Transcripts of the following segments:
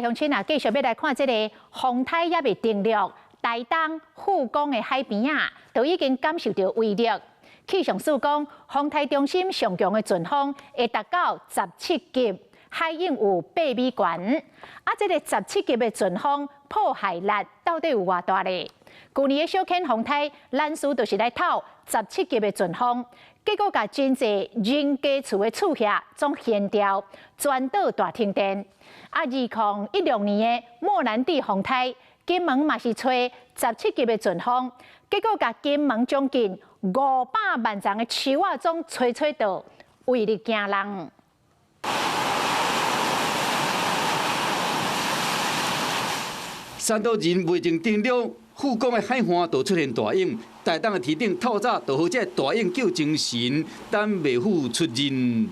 鄉親啊，繼續欲來看這個風颱猶未登陸，台東富岡的海邊仔，都已經感受著威力。氣象署講，風颱中心上強的陣風會達到十七級，海湧有8米懸。啊，這個十七級的陣風破壞力到底有偌大咧？舊年的小犬風颱，難事就是來透十七級的陣風，結果共真濟人家厝的厝瓦總掀掉，全島大停電。啊，2016年的莫蘭蒂風颱，金門嘛是吹十七級的陣風，結果共金門將近500萬叢的樹仔總吹吹倒，威力驚人。山島人未曾登陸，富岡的海岸就出現大湧，台東的天頂透早就予這大湧叫精神，等袂赴出任。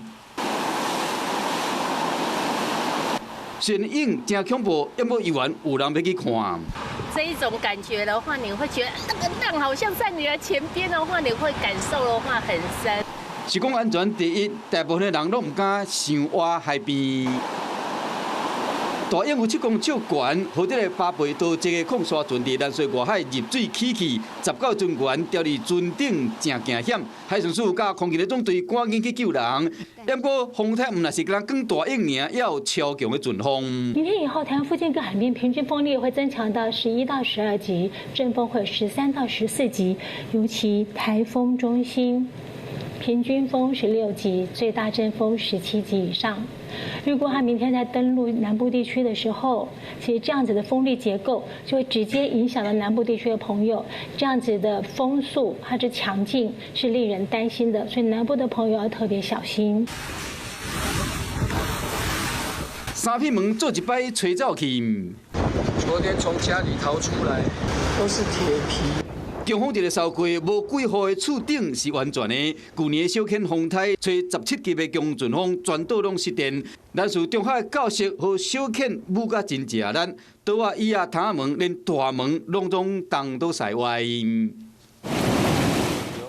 雖然湧誠恐怖，猶閣猶原有人欲去看。這一種感覺的話，你會覺得那個浪好像在你的前邊的話，你會感受的話很深。是講安全第一，大部分的人攏毋敢傷倚海邊。大湧有7公尺懸，予這個巴貝多籍的礦沙船佇藍水外海入水起去，19船員牢佇船頂，誠驚險。海巡署佮空勤的總隊趕緊去救人。毋過風颱毋但是干焦講大湧爾，也有超強的陣風。明天以後，台灣附近各海面平均風力會增強到11到12級，陣風會13到14級，尤其颱風中心平均風16級，最大陣風17級以上。如果它明天在登陸南部地區的時候，其實這樣子的風力結構就會直接影響到南部地區的朋友，這樣子的風速它之強勁是令人擔心的，所以南部的朋友要特別小心。三片門做一擺吹走去。昨天從家裡逃出來，都是鐵皮。強風一个掃過，無幾戶的厝頂是完全的。舊年小犬風颱吹17級的強陣風，全島攏失電。但是中海教室予小犬舞甲真食力，桌仔椅仔、窗仔門，連大門攏總東倒西歪。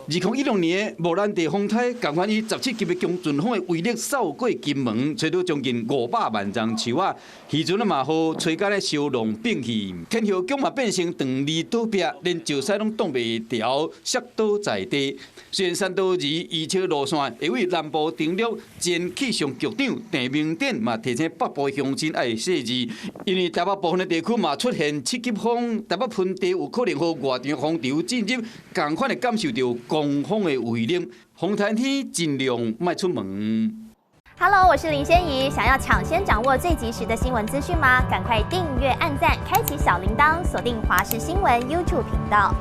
2016年莫蘭蒂風颱，仝款以17級的強陣風的威力掃過金門，吹倒將近500萬叢樹仔，彼陣嘛予吹甲咧燒濃變去，天后宮嘛變成長離島壁，連石屎攏擋袂牢，摔倒在地。雖然山道兒預測路線會為南部登陸，前氣象局長鄭明典嘛提醒北部鄉親愛細緻，因為台北部分的地區嘛出現7級風，台北盆地有可能予外牆風球進入，仝款會感受著狂風的威力，風颱天盡量莫出門。 Hello，我是林仙怡，想要搶先掌握最及時的新聞資訊嗎？趕快訂閱、按讚、開啟小鈴鐺，鎖定華視新聞 YouTube 頻道。